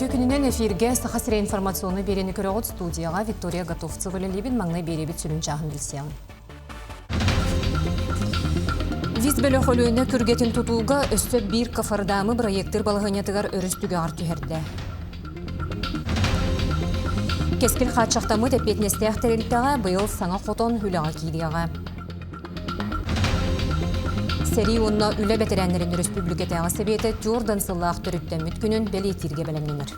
Үтүө күнүнэн эфиргэ Саха сирэ информационнай биэриини көрөҕүт студияҕа Виктория Готовцева үлэлиибин маҥнай биэриэбит сүрүн чааһын билсиэҕиҥ. Виз бөлөх Өлүөнэ күргэтин тутууга өссө биир кофордамы бырайыактыыр балаһыанньатыгар өрүс түгэҕэр түһэрдэ. Кэскил хааччахтаммыт эппиэтинэстээх тэрилтэҕэ быйыл саҥа хотон үлэҕэ киириэҕэ. Сэрии уонна үлэ бэтэрээннэрин өрөспүүбүлүкэтээҕи сэбиэтэ Тюрдан сыллаах төрүттэммит күнүн бэлиэтииргэ бэлэмнэнэр.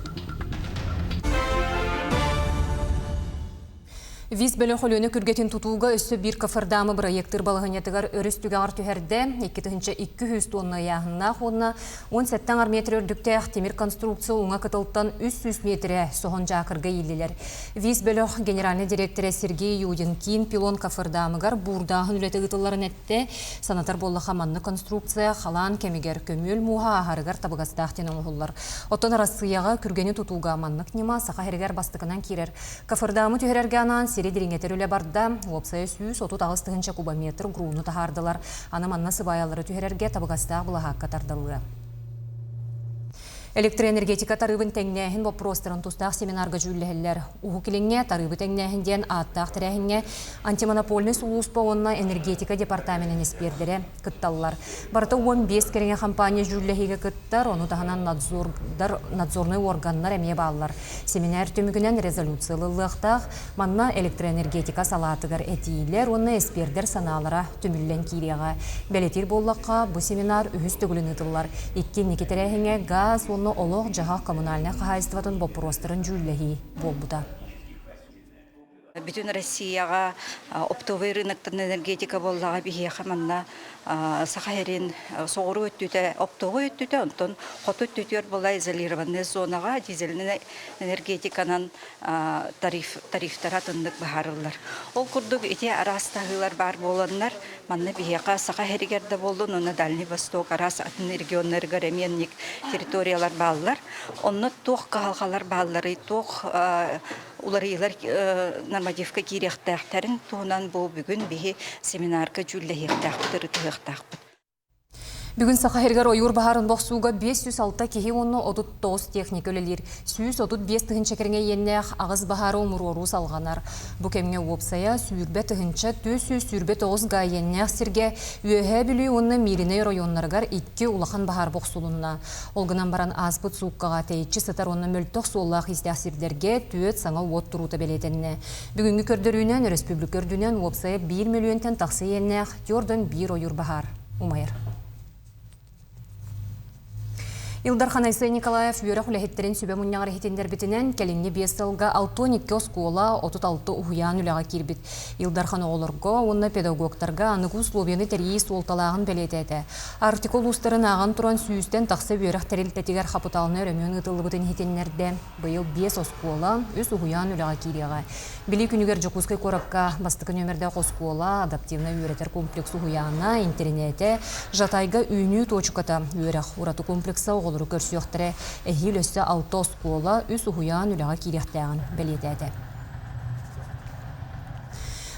Виз бөлөх Өлүөнэ күргэтин тутууга өссө биир кофердамы бырайыактыыр балаһыанньатыгар өрүс түгэҕэр түһэрдэ. 2200 тонна ыйааһыннаах уонна 17 аҥар метр үрдүктээх тимир конструкция уҥа кытылтан 300 миэтэрэ соһон дьаакырга ииллилэр. Виз бөлөх генеральнай дириэктэрэ Сергей Юдин киин пилон кофердамыгар буурдааһын үлэтэ ыытылларын эттэ. Санатар буоллаха, маннык конструкция халаан кэмигэр көмүөл мууһа ааһарыгар табыгастаах диэн оҥоһуллар. Оттон Арассыыйаҕа күргэни тутууга маннык ньыма Саха сиригэр бастакынан киирэр. Кофердамы түһэрэргэ анаан сири дириҥэтэр үлэ барда. Уопсайа 138 тыһыынча кубометр грууну таһаардылар. Аны манна сыбаайалары түһэрэргэ табыгастаах былаһаакка тардыллыа. Электроэнергетика тарыыбын тэҥнээһин боппуруостарын тустаах семинарга дьүүллэһэллэр. Уһук Илиҥҥэ тарыыбы тэҥнээһин диэн ааттаах тэрээһиҥҥэ антимонопольнай сулууспа уонна энергетика департаменын эспиэрдэрэ кытталлар. Барыта 15 кэриҥэ компания дьүүллэһиигэ кыттар, ону таһынан надзордар, надзорнай уорганнар эмиэ бааллар. Семинар түмүгүнэн резолюция ылыллыахтаах. Манна электроэнергетика салаатыгар этиилэр уонна эспиэрдэр санаалара түмүллэн киириэҕэ. Бэлиэтиир буоллахха, бу семинар үһүс төгүлүн ыытыллар. Икки инники тэрээһиҥҥэ гаас уонна олох-дьаһах коммунальнай хаһаайыстыбатын боппуруостарын дьүүллэһии буолбута. Бүтүн Россияҕа оптовый рыноктан энергетика буоллаҕа биһиэхэ манна Саха сирин соҕуруу өттүтэ оптовой өттүтэ, онтон хоту өттүтүгэр була изолированный зонаҕа дизельнай энергетиканан тариф, тарифтара атыннык быһаарыллар. Ол курдук ити араас таһыылар баар буоланнар, манна биһиэхэ Саха сиригэр да буоллун уонна Дальний Восток араас атын регионнарыгар эмиэ инник территориялар бааллар. Онно туох кыһалҕалар баалларый, туох уларыйыылар нормативка киириэхтээхтэрин туһунан бу бүгүн биһи семинарга дьүүллэһиэхтээхпит, ырытыһыахтаахпыт. Бүгүн Саха сиригэр ойуур баһаарын бохсууга 506 киһи уонна 39 техника үлэлиир. 135 тыһыынча кэриҥэ иэннээх аҕыс баһаары умуруоруу салҕанар. Бу кэмҥэ уопсайа сүүрбэ тыһыынча 429 га иэннээх сиргэ Үөһээ Бүлүү уонна Мииринэй оройуоннарыгар икки улахан баһаар бохсулунна. Ол гынан баран ааспыт сууккаҕа тэйиччи сытар уонна мөлтөх суоллаах-иистээх сирдэргэ түөрт саҥа уот туруута бэлиэтэннэ. Бүгүҥҥү көрдөрүүнэн өрөспүүбүлүкэ үрдүнэн уопсайа биир мөлүйүөнтэн тахса иэннээх түөрт биир ойуур баһаар умайар. Ил Дархан Айсен Николаев үөрэх үлэһиттэрин сүбэ мунньаҕар иһитиннэрбитинэн, кэлиҥҥи биэс сылга 62 оскуола, 36 уһуйаан үлэҕэ киирбит. Ил Дархан оҕолорго уонна педагогтарга аныгы условияны тэрийии суолталааҕын бэлиэтээтэ. Арктика улуустарын ааҕан туран сүүстэн тахса үөрэх тэрилтэтигэр хапытаалынай өрөмүөн ыытыллыбытын иһитиннэрдэ. Быйыл биэс оскуола, үс уһуйаан үлэҕэ киириэҕэ. Билии күнүгэр Дьокуускай куоракка бастакы нүөмэрдээх оскуола, адаптивнай үөрэтэр комплекс уһуйаана, интэринээтэ, Жатайга үүнүү туочуката үөрэх ураты комплекса оҕолору көрсүөхтэрэ. Эһиил өссө алта оскуола, үс уһуйаан үлэҕэ киириэхтээҕин бэлиэтээтэ.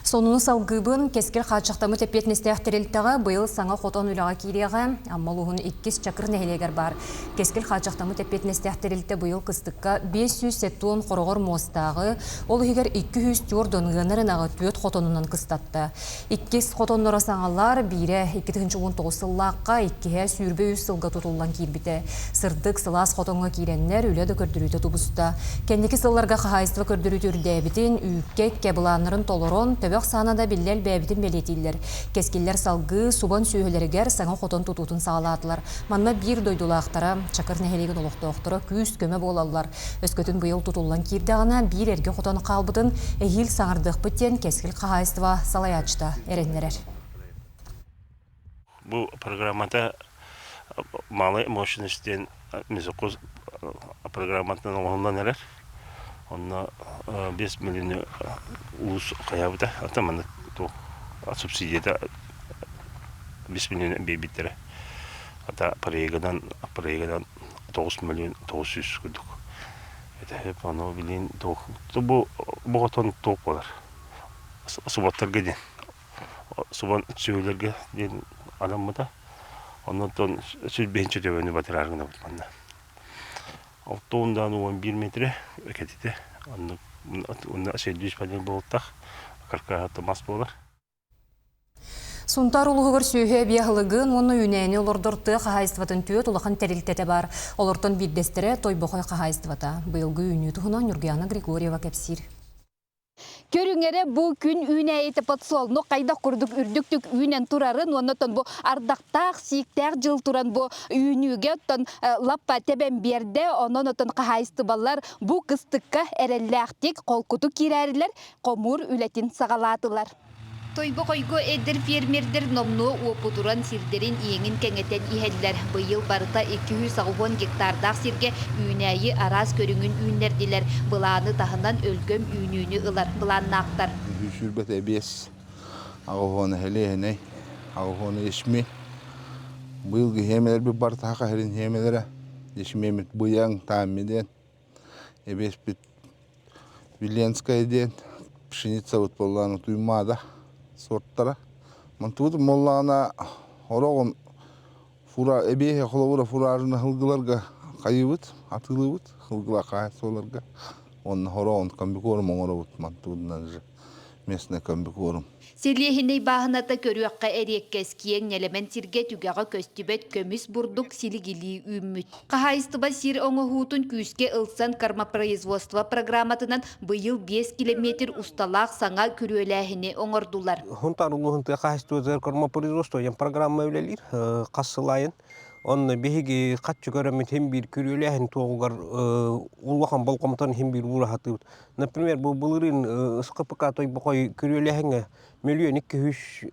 Сонуну салгыыбын. Кэскил хааччахтаммыт эппиэтинэстээх тэрилтэҕэ быйыл саҥа хотон үлэҕэ киириэҕэ. Амма улууһун иккис Чакыр нэһилиэгэр баар Кэскил хааччахтаммыт эппиэтинэстээх тэрилтэ быйыл кыстыкка 570 хороҕор муостааҕы, ол иһигэр 204 ыанар ынаҕы түөрт хотонунан кыстатта. Иккис хотонноро саҥалар, биирэ 2019 сыллаахха, иккиһэ 23 сылга тутуллан киирбитэ. Сырдык, сылаас хотоҥҥо киирэннэр үлэ да көрдөрүүтэ тубуста. Кэнники сылларга хаһаайыстыба көрдөрүүтэ үрдээбитин, үүккэ иккэ былааннарын толорон, төбөх саана да биллэ элбээбитин бэлиэтииллэр. Кэскиллэр салгыы субан сүөһүлэригэр саҥа хотон тутуутун саҕалаатылар. Манна биир дойдулаахтара, Чакыр нэһилиэгин олохтоохторо күүс-көмө буолаллар. Өскөтүн быйыл тутуллан киирдэҕинэ, биир эргэ хотон хаалбытын эһиил саҥардыахпыт диэн Кэскил хаһаайыстыба салайааччыта эрэннэрэр. Бу программата малая мощность диэн мезокос программатынан оҥоһуллан эрэр. Онно 5 миллионы улуус хайаабыта. Ата маннык туох субсидията 5 миллион биэрбиттэрэ. Ата проегынан проегынан 9 миллион 900 курдук. Это ону билин туох бу боҕотон туох буолар. Субаттарга диэн субан сүөһүлэргэ диэн анаммыта. Оннуттан сүрбэһинчи төбөнү батыраар гынабыт манна. Алтуондаан 11 метрэ кэтитэ. Оннук уонна сельдюс панель буолтах каркаһа мас буолар. Сунтаар улууһугар сүөһү эбии аһылыгын уонна үүнээни олордор тыа хаһаайыстыбатын түөрт улахан тэрилтэтэ баар. Олортон биирдэстэрэ Тойбохой хаһаайыстыбата. Быйылгы үүнүү туһунан Ньургуяна Григорьева кэпсиир. Көрүҥэрэ бу күн үүнээйитэ подсолнух хайдах курдук үрдүктүк үүнэн турарын уонна оттон бу ардахтаах, сииктээх дьыл туран бу үүнүүгэ оттон лаппа тэбэн биэрдэ. Онон оттон хаһаайыстыбалар бу кыстыкка эрэллээхтик холкутук киирээрилэр хомуур үлэтин саҕалаатылар. Тойбохойго эдэр фермердэр номнуо уопутуран сирдэрин иэҥин кэҥэтэн иһэллэр. Быйыл барыта 280 гектардаах сиргэ үүнээйи араас көрүҥүн үүннэрдилэр. Былааны таһынан өлгөм үүнүүнү ылар былааннаахтар. Сүүрбэтэ биэс аҕыһуона хэлиэһинэй, аҕыһуона ячмень. Быйылгы хиэмэлэрбит барыта саха сирин хиэмэлэрэ. Ячмеммит быйаҥ, таамми диэн. Эбиэспит Виленская диэн пшеницабыт буоллаҕына Туймаада суортара. Мантыбыт буоллаҕына ороҕун фура эбиэһэ холобура фуражын сылгыларга хайыыбыт, атыылыыбыт сылгылар хаһаайыстыбаларга уонна хороҕун комбикорм оҥоробут мантыбытынан же местный комбикорм. Сэлиэһинэй бааһыната көрүөххэ эриэккэс киэҥ нэлэмэн сиргэ түгэҕэ көстүбэт көмүс бурдук силигилии үүммүт. Хаһаайыстыба сир оҥоһуутун күүскэ ылсан кормопроизводство программатынан быйыл 5 километр усталаах саҥа күрүөлээһини оҥордулар. Хунтаар улууһун тыа хаһаайыстыбатыгар кормопроизводство диэн программа үлэлиир хас сыл айын. Онно биһиги хаччы көрөммүт хим биир күрүөлээһин туоҕугар улахан болҕомтон хим биир уураһатыыбыт. Например, бу былырыын СКПК Тойбохой күрүөлэһиҥҥэ мөлүйүөн 200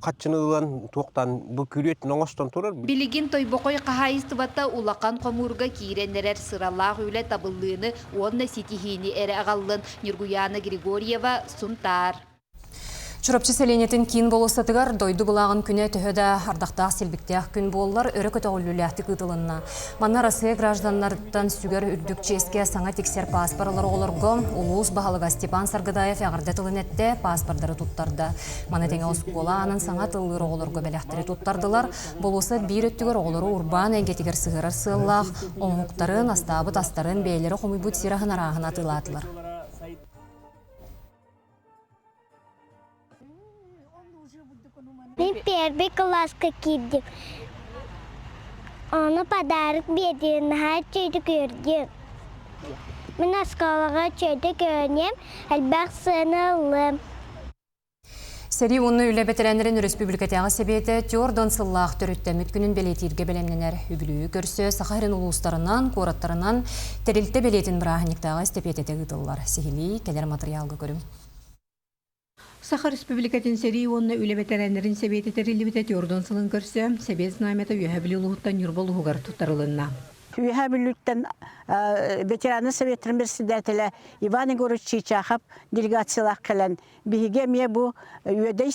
хаччыны ылан туохтан бу күрүөтүн оҥостон турар. Билигин Тойбохой хаһаайыстыбата улахан хомуурга киирэн эрэр сыралаах үлэ табыллыыны уонна ситиһиини эрэ аҕаллын Ньургуйаана Григорьева, Сунтаар. Чурапчы сэлиэнньэтин киин болуоссатыгар дойду былааҕын күнэ төһө да ардахтаах-силбиктээх күн буоллар, өрө көтөҕүллүүлээхтик ыытылынна. Манна Россия гражданнарыттан сүгэр үрдүк чиэскэ саҥа тиксэр пааспар ылар оҕолорго улуус баһылыга Степан Саргыдаев эҕэрдэ тылын эттэ, пааспардары туттарда. Маны тэҥэ оскуола аанын саҥа тыллыыр оҕолорго бэлэхтэри туттардылар. Болуоссат биир өттүгэр оҕолору урбаан эйгэтигэр сыһыарар сыаллаах оҥоһуктарын, астаабыт астарын, бэйэлэрэ хомуйбут сир аһын арааһын атыылаатылар. Мин первый кылааска киирдим. Ону подарок биэрдилэр, наһаа үчүгэйдик үөрдүм. Мин оскуолаҕа үчүгэйдик үөрэниэм, элбэх сыана ыллым. Сэрии уонна үлэ бэтэрээннэрин өрөспүүбүлүкэтээҕи сэбиэтэ Тёрдон сыллаах төрүттэммит күнүн бэлиэтииргэ бэлэмнэнэр. Үбүлүйү көрсө Саха сирин улуустарынан, куораттарынан тэрилтэ бэлиэтин бырааһынньыктааҕы эстэпиэтэтэ ыытыллар. Сиһилии кэлэр матырыйаалга көрүҥ. Саха Республикатын сэрии уонна үлэ бэтэрээннэрин сэбиэтэ тэриллибитэ Тёрдон сылын көрсө, Сэбиэт знамята Үөһээ Бүлүү улууһуттан Ньурба улууһугар туттарылынна. Үөһээ Бүлүүттэн ветераны советын председателэ Иван Егорович Чичахов делегациялаах кэлэн биһиги эмиэ бу Үөдэй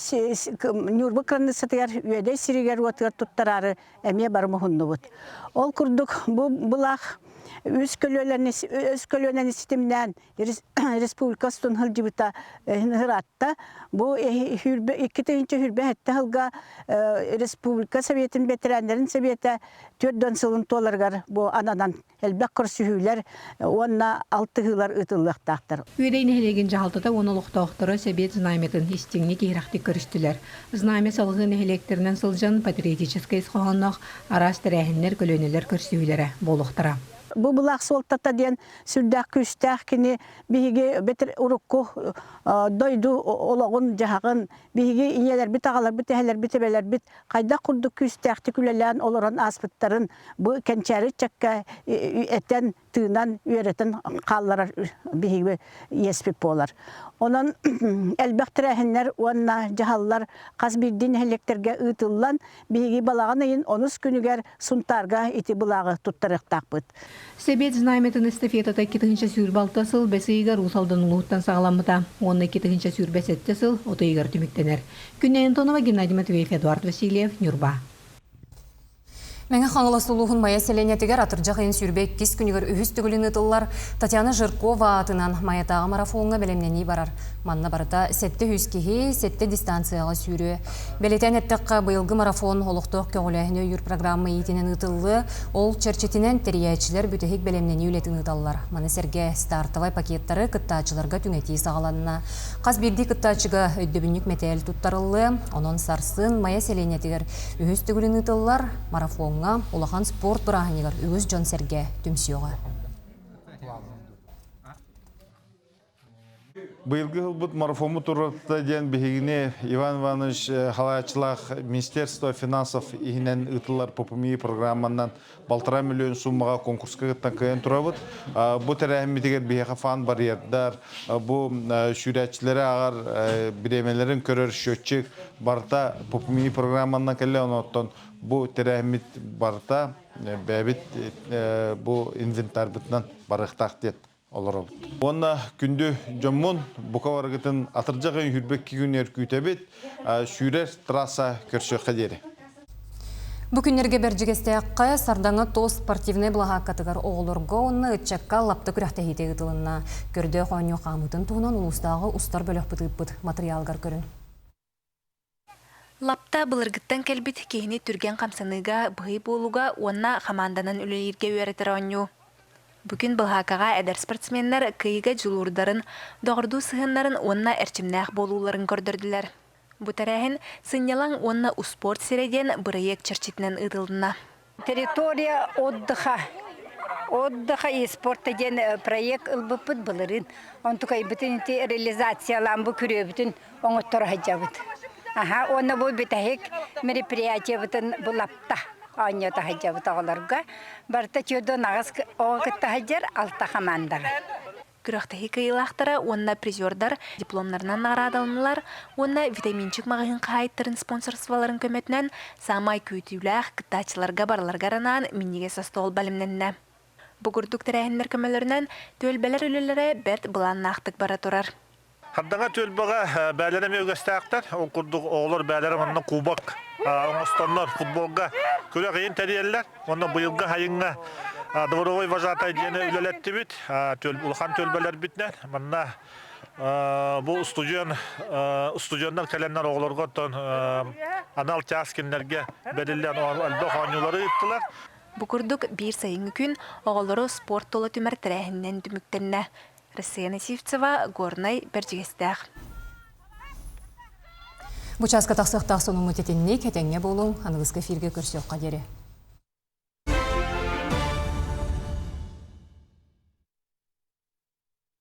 Ньурба кыраныыссатыгар Үөдэй сиригэр-уотугар туттараары эмиэ бары муһуннубут. Ол курдук бу былаах үс көлүөнэни үс көлүөнэни ситимнээн республика устун сылдьыбыта ыраатта. Бу 2027 сылга республика советын бэтэрээннэрин сэбиэтэ 40 сылын туоларыгар бу ананан элбэх көрсүһүүлэр уонна алтыһыылар ыытыллыахтаахтар. Үөдэй нэһилиэгин дьаһалтата уонна олохтоохторо Сэбиэт знамятын истиҥник иһирэхтик көрүстүлэр. Знамя салгыы нэһилиэктэринэн сылдьан патриотическай ис хоһоонноох араас тэрээһиннэр, көлүөнэлэр көрсүһүүлэрэ буолуохтара. Бу былаах суолтата диэн сүрдээх күүстээх кини биһиги бэтэр урукку дойду олоҕун-дьаһаҕын биһиги ийэлэрбит, аҕаларбыт, эһэлэрбит, эбэлэрбит хайдах курдук күүстээхтик үлэлээн олорон ааспыттарын бу кэнчээри ыччакка этэн, тыынан, үөрэтэн хаалларар биһиги иэспит буолар. Онон элбэх тэрээһиннэр уонна дьаһаллар хас биирдии нэһилиэктэргэ ыытыллан, биһиги балаҕан ыйын онус күнүгэр Сунтаарга ити былааҕы туттарыахтаахпыт. Сэбиэт знамятын эстафетата 2026 сыл бэс ыйыгар Уус Алдан улууһуттан саҕаламмыта уонна 2027 сыл от ыйыгар түмүктэнэр. Күннэй Антонова, Геннадий Матвеев, Эдуард Васильев, Ньурба. Мэҥэ Хаҥалас улууһун Майа сэлиэнньэтигэр атырдьах ыйын 22 күнүгэр үһүс төгүлүн ыытыллар Татьяна Жиркова аатынан Майатааҕы марафоҥҥа бэлэмнэнии барар. Манна барыта 700 киһи сэттэ дистанцияҕа сүүрүө. Бэлиэтээн эттэххэ, быйылгы марафон олохтоох көҕүлээһини өйүүр программа иитинэн ыытыллыа. Ол чэрчитинэн тэрийээччилэр бүтэһик бэлэмнэнии үлэтин ыыталлар. Маны сэргэ стартовай пакеттары кыттааччыларга түҥэтии саҕаланна. Хас биирдии кыттааччыга өйдөбүнньүк мэтээл туттарыллыа. Онон сарсын Майа сэлиэнньэтигэр Үһүс төгүлүн ыытыллар марафоҥҥа улахан спорт бырааһынньыгар үгүс дьон-сэргэ түмсүөҕэ. Быйылгы ылбыт марафоммут уратыта диэн биһигини Иван Иванович халааччылаах Министерство финансов иһинэн ыытыллар ППМИ программанан балтараа миллион суммаҕа конкурска кыттан кыайан турабыт. Бу тэрээһиммитигэр биһиэхэ фан-барьердар, бу сүүрээччилэри ааҕар бириэмэлэрин көрөр счетчик барыта ППМИ программанан кэллэ. Онон бу тэрээһиммит барыта бэйэбит бу инвентарьбытынан барыахтаах диэн олоробут. Уонна күндү дьоммун бука барыгытын атырдьах ыйын сүүрбэкки күнүгэр күүтэбит. Сүүрэр трасса көрсүөххэ диэри. Бу күннэргэ Бэрдьигэстээххэ Сардаҥа ТОС спортивнай былаһааккатыгар оҕолорго уонна ыччакка лапта күрэхтэһиитэ ыытылынна. Көрдөөх оонньуу хаамыытын туһунан улуустааҕы устар бөлөхпүт ыыппыт матырыйаалыгар көрүн. Лапта былыргыттан кэлбит киһини түргэн хамсаныыга, быһый буолууга уонна хамаанданан үлэлииргэ үөрэтэр оонньуу. Бу күн былаһааккаҕа эдэр спортсменнар кыайыыга дьулуурдарын, доҕордуу сыһыаннарын уонна эрчимнээх буолууларын көрдөрдүлэр. Бу тэрээһин Сынньалаҥ уонна успуорт сирэ диэн бырайыак чэрчитинэн ыытылынна. Территория отдыха. Отдыха и спорта диэн проект ылбыппыт былырыын. Онтукайбытын ити реализациялаан бу күрүөбүтүн оҥотторо сылдьабыт. Аха, уонна бу бүтэһик мероприятиебытын бу лапта оонньото сылдьабыт оҕолорго. Барыта чудо аҕыс оҕо кытта сылдьар алта хамаандаҕа. Күрэхтэһии кыайыылаахтара уонна призердар дипломнарынан наҕараадаланнылар уонна Витаминчик маҕаһыын хаһаайыттарын спонсорстволарын көмөтүнэн саамай күүтүүлээх кыттааччыларга барыларыгар анаан минньигэс остуол бэлэмнэннэ. Бу курдук тэрээһиннэр көмөлөрүнэн түөлбэлэр үлэлэрэ бэрт былааннаахтык бара турар. Хардаҥа түөлбэҕэ бээлэрэ эмиэ үгэстээхтэр. Ол курдук оҕолор бээлэрэ манна кубок оҥостоннор футболга күрэх ыйын тэрийэллэр. Уонна быйылгы сайыҥҥа дворовой вожатай диэни үлэлэттибит. Улахан түөлбэлэрбитинэн манна бу устудьуон устудьуоннар кэлэннэр оҕолорго оттон анал чаас кинилэргэ бэриллэн элбэх оонньуулары ыыттылар. Бу курдук биир сайыҥҥы күн оҕолору спорт тула түмэр тэрээһининэн түмүктэннэ. Россияна Сивцева, Горнай, Бэрдьигэстээх. Бу чааска тахсыахтаах сонуҥҥут итинник, этэҥҥэ буолуҥ, аныгыскы эфиргэ көрсүөххэ диэри.